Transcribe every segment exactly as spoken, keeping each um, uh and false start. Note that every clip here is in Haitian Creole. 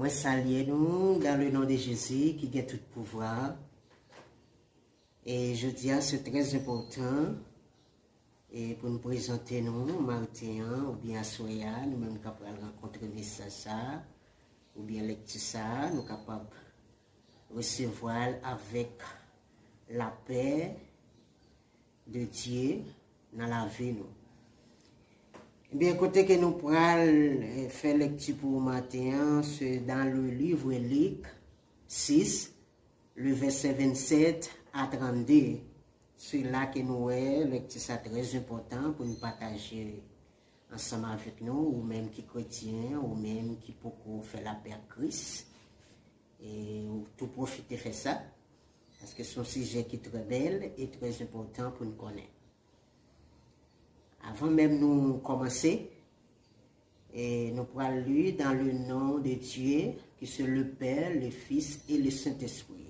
Mwen salye nou dans le nom de Jésus ki gen tout pouvwa. E jodi a se trè enpòtan e pou n prezante nou maten an oubyen aswè a, nou menm k ap pral rankontre mesaj sa a oubyen lekti sa a, nou kapab resevwa l avèk lapè de Dye nan lavi nou. Ebyen, kote ke nou pral eh, fè lekti pou maten an, se dans le livre Lik sis, le vèsè vennsèt a trannde. Se la ke nou wè lekti sa trè enpòtan pou n pataje ansanm avèk nou, ou menm ki kretyen, ou menm ki poko fè lapè ak Kris. E ou tou pwofite fè sa, paske se yon sijè ki trè bèl e trè enpòtan pou n konnen. Avan menm nou kòmanse, e nou pral li dans le nom de Dieu, ki se le Père, le Fils et le Saint-Esprit.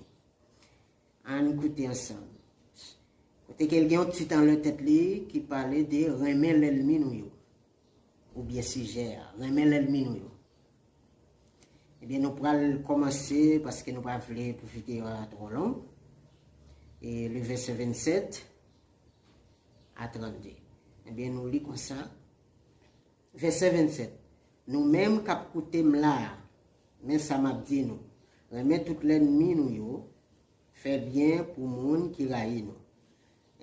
Ann koute ansanm. Kote ke l gen yon tit anlè tèt li ki pale de renmen lènmi nou yo. Oubyen sijè a, renmen lènmi nou yo. Ebyen, nou pral kòmanse paske nou pa vle pou videyo a twò long. E le vèsè vennsèt a trannde. Ebyen, nou li konsa. Vèsè vennsèt. Nou menm k ap koute m la a, men sa m ap di nou, renmen tout lènmi nou yo, fè byen pou moun ki rayi nou.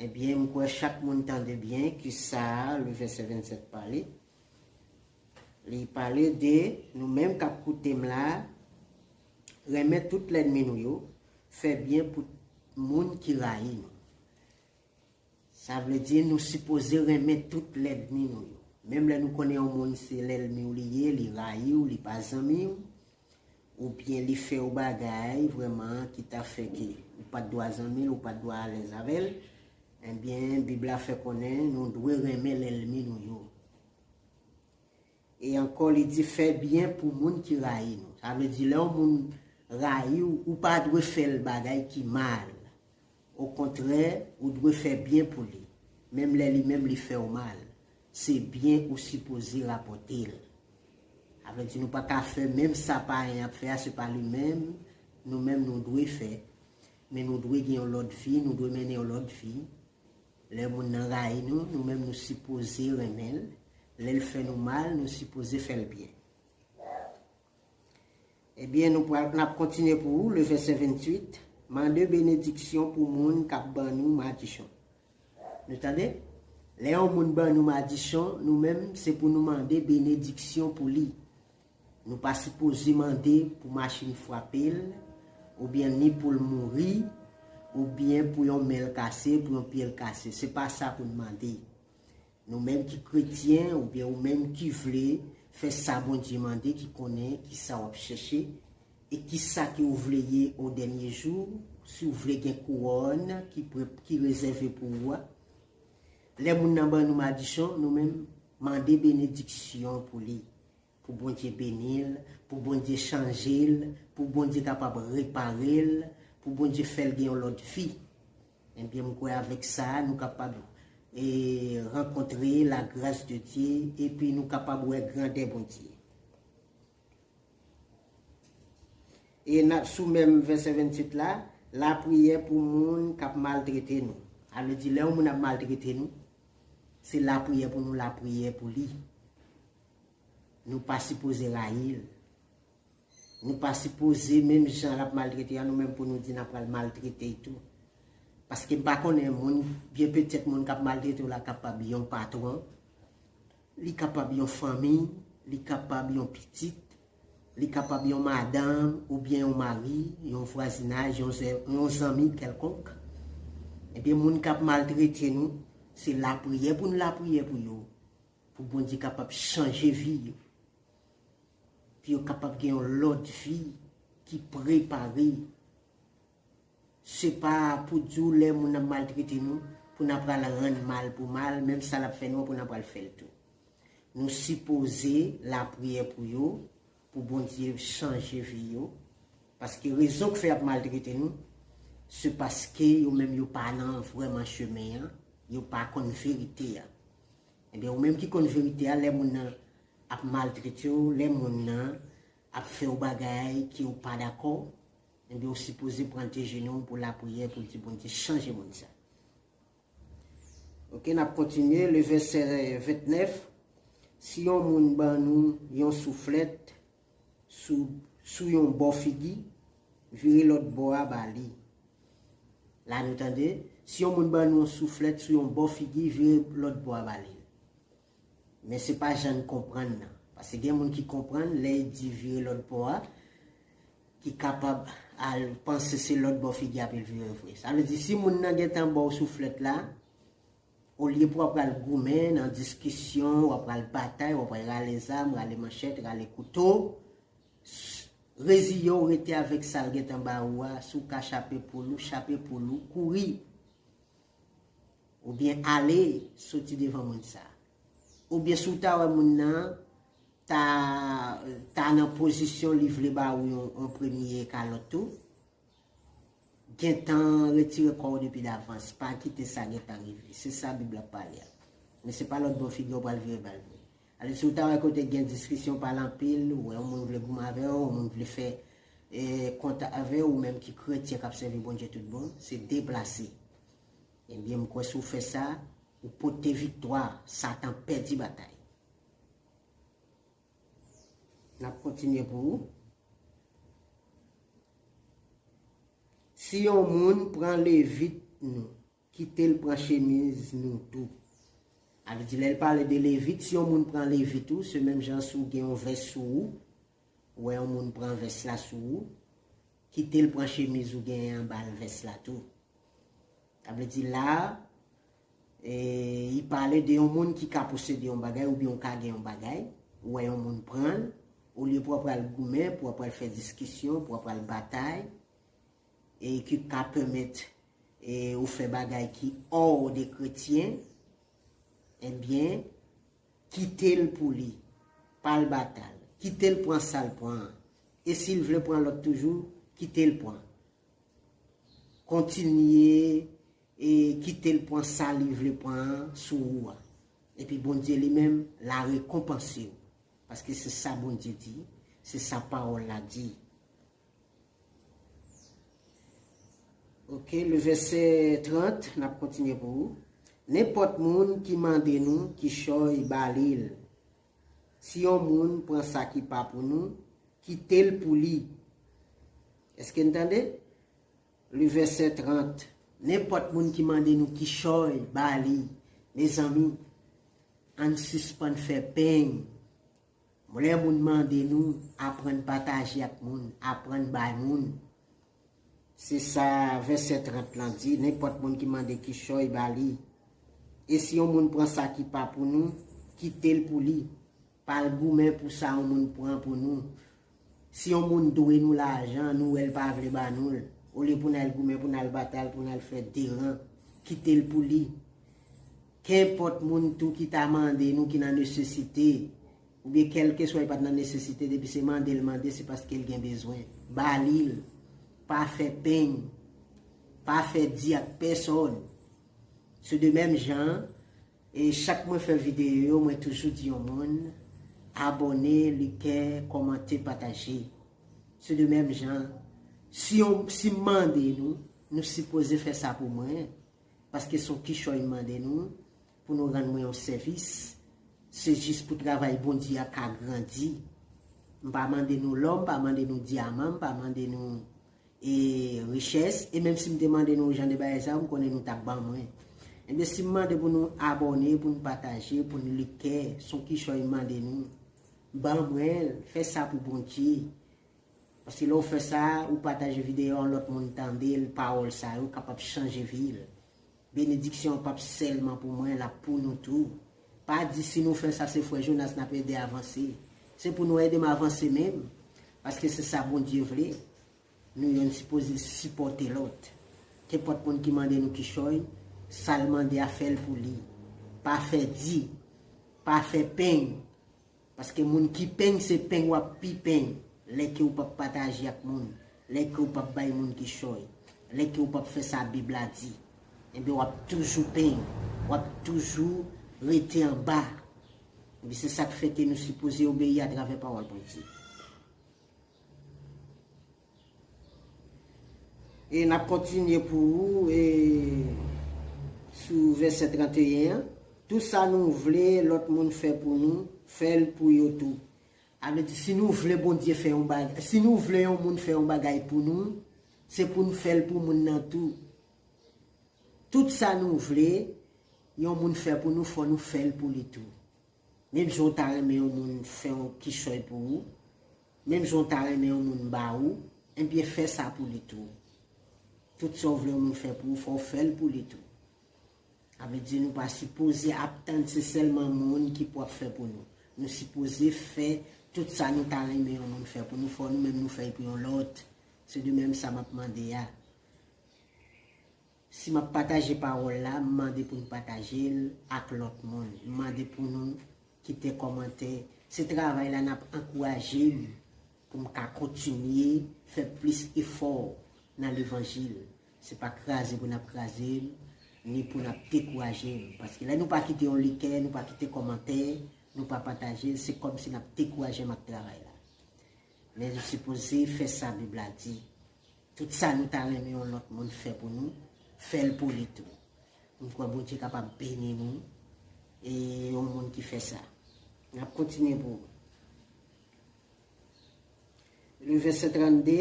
Ebyen, m kwè chak moun tande byen ki sa le vèsè vennsèt pale. Li pale de nou menm k ap koute m la, renmen tout lènmi nou yo, fè byen pou moun ki rayi nou. Sa vle di nou sipoze renmen tout lènmi nou yo. Menm lè nou konnen yon moun se lènmi w li ye, li rayi w, li pa zanmi w, oubyen li fè w bagay vrèman ki ta fè ke ou pa t dwa zanmi l, ou pa t dwa alèz avè l, ebyen, Bib la fè konnen nou dwe renmen lènmi nou yo. E ankò, li di fè byen pou moun ki rayi nou. Sa vle di lè yon moun rayi w, ou pa dwe fè l bagay ki mal. Okontrè, ou dwe fè byen pou li. Menm lè li menm li fè w mal, se byen ou sipoze rapòte l. Sa vle di nou pa ka fè menm sa payen ap fè a, se pa li menm, nou menm nou dwe fè. Men nou dwe gen yon lòt vi, nou dwe mennen yon lòt vi. Lè moun nan rayi nou, nou menm nou sipoze renmen l. Lè l fè nou mal, nou sipoze fè l byen. Ebyen, nou pral, n ap kontinye pou ou, le vèsè ventuit. Mande benediksyon pou moun k ap ban nou madichon. Nou tande? Lè yon moun ban nou madichon, nou menm, se pou nou mande benediksyon pou li. Nou pa sipoze mande pou machin frape l, oubyen ni pou l mouri, oubyen pou yon men l kase, pou yon pye l kase. Se pa sa pou n mande. Nou menm ki kretyen, oubyen ou menm ki vle fè sa Bondye mande, ki konnen ki sa w ap chèche, e ki sa ke w vle ye o dènye jou, si w vle gen kouwòn ki pre, ki rezève pou ou a. Lè moun nan ban nou madichon, nou menm mande benediksyon pou li. Pou Bondye beni l, pou Bondye chanje l, pou Bondye kapab repare l, pou Bondye fè l gen yon lòt vi. Ebyen, m kwè avèk sa, nou kapab e, rankontre la grâce de Dieu, epi nou kapab wè grandè Bondye. E n ap sou menm vèsè ventuit la, lapriyè pou moun k ap maltrete nou. Sa vle di, lè yon moun ap maltrete nou, se lapriyè pou nou lapriyè pou li. Nou pa sipoze rayi l. Nou pa sipoze, menm jan l ap maltrete a, nou menm pou nou di n ap pral maltrete l tou. Paske m pa konnen moun, byen petèt moun k ap maltrete w la kapab yon patwon, li kapab yon fanmi, li kapab yon pitit, li kapab yon madanm oubyen yon mari, yon vwazinaj, yon zè, yon zanmi kèlkonk. Ebyen, moun k ap maltrete nou, se lapriyè pou n lapriyè pou yo, pou Bondye kapab chanje vi yo, pou yo kapab gen yon lòt vi ki prepare. Se pa pou di w lè moun ap maltrete nou, pou n ap pral rann mal pou mal, menm sa l ap fè nou an, pou n ap pral fè l tou. Nou sipoze lapriyè pou yo, pou Bondye chanje vi yo, paske rezon k fè y ap maltrete nou, se paske yo menm yo pa nan vrèman chemen an, yo pa konn verite a. Ebyen, ou menm ki konn verite a, lè moun nan ap maltrete w, lè moun nan ap fè w bagay ke w pa dakò, ebyen, ou sipoze pran l te jenou pou lapriyè, pou l di Bondye chanje moun sa. Ok, n ap kontinye. Le vèsè vennèf. Si yon moun ban nou yon souflèt sou, sou yon bò figi, vire lòt bò a ba li. La nou tande, si yon moun ban nou yon souflèt sou yon bò figi, vire lòt bò a ba li. Men se pa jan n konprann nan. Paske gen moun ki konprann, lè y di vire lòt bò a, ki kapab al panse se lòt bò figi a pou l vire vre. Sa vle di, si moun nan gentan ba w souflèt la, olye pou w ap pral goumen nan diskisyon, w ap pral batay, w ap pral rale zam, rale manchèt, rale kouto, s- reziye w, rete avèk sa l gentan ba ou a. Si w ka chape poul ou, chape poul ou, kouri. Oubyen ale, soti devan moun sa. Oubyen si w ta wè moun nan ta, ta nan pozisyon li vle ba ou yon, yon premye kalòt tou, gentan retire kò w depi davans. Pa kite sa gentan rive. Se sa Bib la ap pale a. Men se pa lòt bò figi w pral vire ba l vre. Ale, si w ta wè kote gen diskisyon, pale anpil, ou wè yon moun vle goumen avè w, yon moun vle fè e, kont avè w, ou menm ki kretyen k ap sèvi Bondye tout bon, se deplase. Ebyen, m kwè si w fè sa, ou pote viktwa, Satan pèdi batay. N ap kontinye pou ou. Si yon moun pran levit nou, kite l pran chemiz nou tou. Sa vle di, lè l pale de levit, si yon moun pran levit ou, se menm jan si w gen yon vès sou ou, ou wè yon moun pran vès la sou ou, kite l pran chemiz ou genyen anba l vès la tou. Sa vle di la, e, li pale de yon moun ki ka posede yon bagay oubyen w ka gen yon bagay, ou wè yon moun pran l, olye pou w ap pral goumen, pou w ap pral fè diskisyon, pou w ap pral batay, e ki ka pèmèt e, ou fè bagay ki hors de kretyen, ebyen, kite l pou li. Pa al batay. Kite l pran sa l pran an. E si l vle pran lòt toujou, kite l pran. Kontinye e kite l pran sa li vle pran an sou ou a. Epi Bondye li menm, l a rekonpanse w. Paske se sa Bondye di, se sa pawòl la di. Ok, le vèsè trant, n ap kontinye pou ou. Nenpòt moun ki mande nou kichòy, ba li l. Si yon moun pran sa ki pa pou nou, kite l pou li. Èske n tande? Le vèsè trant. Nenpòt moun ki mande nou kichòy, ba li. Mezanmi, ann sispann fè peny. Lè moun mande nou, aprann pataje ak moun, aprann bay moun. Se sa vèsè trant lan di, nenpòt moun ki mande kichòy, ba li. E si yon moun pran sa ki pa pou nou, kite l pou li. Pa al goumen pou sa yon moun pran pou nou. Si yon moun dwe nou lajan, nou wè l pa vle ba nou l, olye pou n al goumen, pou n al batay, pou n al fè deran, kite l pou li. Kenpòt moun tou ki ta mande nou, ki nan nesesite, oubyen kèlkeswa li pa t nan nesesite, depi se mande l mande, se paske l gen bezwen. Ba li l. Pa fè peny. Pa fè di ak pèsòn. Se de menm jan, e chak mwen fè videyo yo, mwen toujou di yon moun, abòne, like, kòmante, pataje. Se de menm jan, si yon, si m mande nou, nou sipoze fè sa pou mwen, paske se yon kichòy m mande nou, pou nou rann mwen yon sèvis, se jis pou travay Bondye a ka grandi. M pa mande nou lò, m pa mande nou dyaman, m pa mande nou e richès, e menm si m te mande nou jan de bagay sa yo, m konnen nou t ap ban mwen. Ebyen, si m mande pou nou abòne, pou nou pataje, pou nou like, se yon kichòy m mande nou, ban mwen l, fè sa pou Bondye. Paske lè w fè sa, ou pataje videyo a, yon lòt moun tande l, pawòl sa yo kapab chanje vi l. Benediksyon an p ap sèlman pou mwen, l ap pou nou tou. Pa di si nou fè sa, se frè Jonas n ap ede avanse. Se pou nou ede m avanse menm, paske se sa Bondye vle. Nou youn sipoze sipòte lòt. Kenpòt moun ki mande nou kichòy, sa l mande a, fè l pou li. Pa fè di, pa fè peny. Paske moun ki peny, se peny w ap pi peny lè ke w p ap pataje ak moun, lè ke w p ap bay moun kichòy, lè ke w p ap fè sa Bib la di. Ebyen, w ap toujou peny, w ap toujou rete anba. Ebyen, se sa k fè ke nou sipoze obeyi atravè pawòl Bondye. E n ap kontinye pou ou e sou vèsè trannteyen an. Tout sa nou vle lòt moun fè pou nou, fè l pou yo tou. Sa vle di, si nou vle Bondye fè yon bagay, si nou vle yon moun fè yon bagay pou nou, se pou n fè l pou moun nan tou. Tout sa nou vle yon moun fè pou nou, fò nou fè l pou li tou. Menm jan w ta renmen yon moun fè yon kichòy pou ou, menm jan w ta renmen yon moun ba ou, enbyen fè sa pou li tou. Tout sa w vle yon moun fè pou ou, fò w fè l pou li tou. Sa vle di nou pa sipoze ap tann se sèlman moun ki pou ap fè pou nou. Nou sipoze fè tout sa nou ta renmen yon moun fè pou nou, fò nou menm nou fè l pou yon lòt. Se de menm sa m ap mande a. Si m ap pataje pawòl la, m mande pou n pataje l ak lòt moun. M mande pou nou kite kòmantè. Se travay la n ap ankouraje m pou m ka kontinye fè plis efò nan levanjil. Se pa kraze pou n ap kraze m, ni pou n ap dekouraje m. Paske lè nou pa kite yon likè, nou pa kite kòmantè, nou pa pataje l, se kòmsi n ap dekouraje m ak travay la. Men nou sipoze fè sa Bib la di. Tout sa nou ta renmen yon lòt moun fè pou nou, fè l pou li tou. M kwè Bondye kapab beni nou e yon moun ki fè sa. N ap kontinye pou ou. Le vèsè trannde,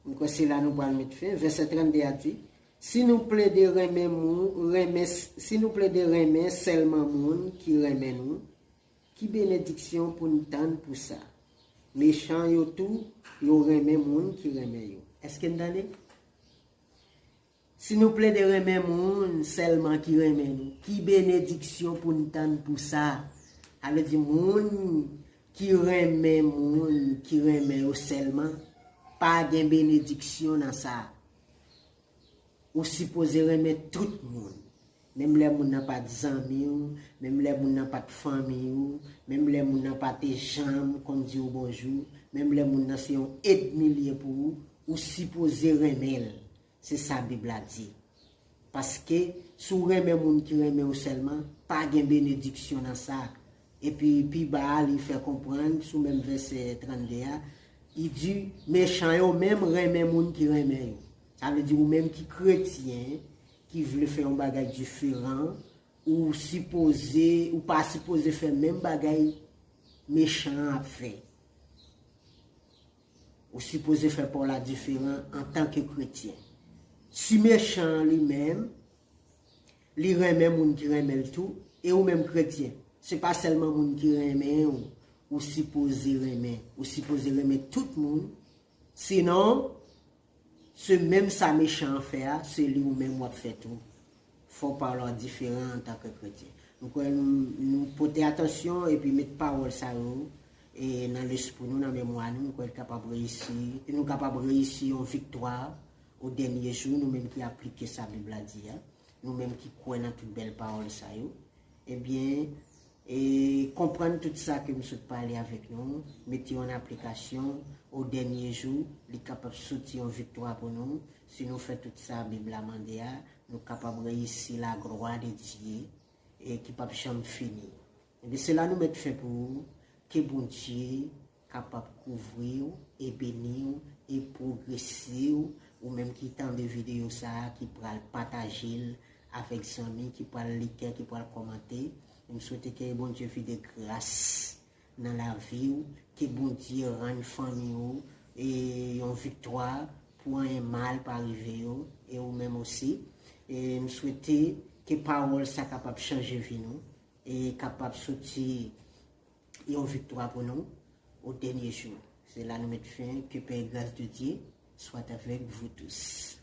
m kwè se la nou pral met fen. Vèsè trannde a di, si nou plede renmen moun, renmen, si nou plede renmen sèlman moun ki renmen nou, ki benediksyon pou n tann pou sa? Mechan yo tou, yo renmen moun ki renmen yo. Èske n tande? Si nou plede renmen moun sèlman ki renmen nou, ki benediksyon pou n tann pou sa? Sa vle di moun ki renmen moun ki renmen yo sèlman, pa gen benediksyon nan sa. Ou sipoze renmen tout moun. Menm lè moun nan pa t zanmi w, menm lè moun nan pa t fanmi w, menm lè moun nan pa te janm konn di w bonjou, menm lè moun nan se yon ènmi l ye pou ou, ou sipoze renmen l. Se sa Bib la di. Paske si w renmen moun ki renmen w sèlman, pa gen benediksyon nan sa. Epi pi ba a, li fè konprann, sou menm vèsè trannde a, li di, mechan yo menm renmen moun ki renmen yo. Sa vle di ou menm ki kretyen, ki vle fè yon bagay diferan, ou sipoze, ou pa sipoze fè menm bagay mechan an ap fè. Ou sipoze fè pa w la diferan antanke kretyen. Si mechan an li menm, li renmen moun ki renmen l tou, e ou menm kretyen, se pa sèlman moun ki renmen w, ou sipoze renmen. Ou sipoze renmen tout moun, sinon, se menm sa mechan an fè a, se li ou menm w ap fè tou. Fò pawòl la diferan antanke kretyen. Nou kwè nou, nou pote atansyon epi met pawòl sa yo e nan lespri nou, nan memwa nou, nou kwè l kapab reyisi, nou kapab reyisi yon viktwa o dènye jou, nou menm ki aplike sa Bib la di a, nou menm ki kwè nan tout bèl pawòl sa yo. Ebyen, e konprann tout sa ke m sot pale avèk nou, mete yo an aplikasyon, o dènye jou, li kapab soti yon viktwa pou nou. Si nou fè tout sa Bib la mande a, nou kapab reyisi la gloire de Dieu, e ki p ap janm fini. Ebyen, se la nou met fen pou ou. Ke Bondye kapab kouvri w e beni w e pwogrese w, ou menm ki tande videyo sa a, ki pral pataje l avèk zanmi, ki pral like, ki pral kòmante. M swete ke Bondye vide gras nan lavi w, ke Bondye rann fanmi w e yon viktwa pou anyen mal pa rive yo, e ou menm osi. E m swete ke pawòl sa kapab chanje vi nou e kapab soti yon viktwa pou nou o dènye jou. Se la nou met fen. Que paix et grâce de Dieu soit avec vous tous.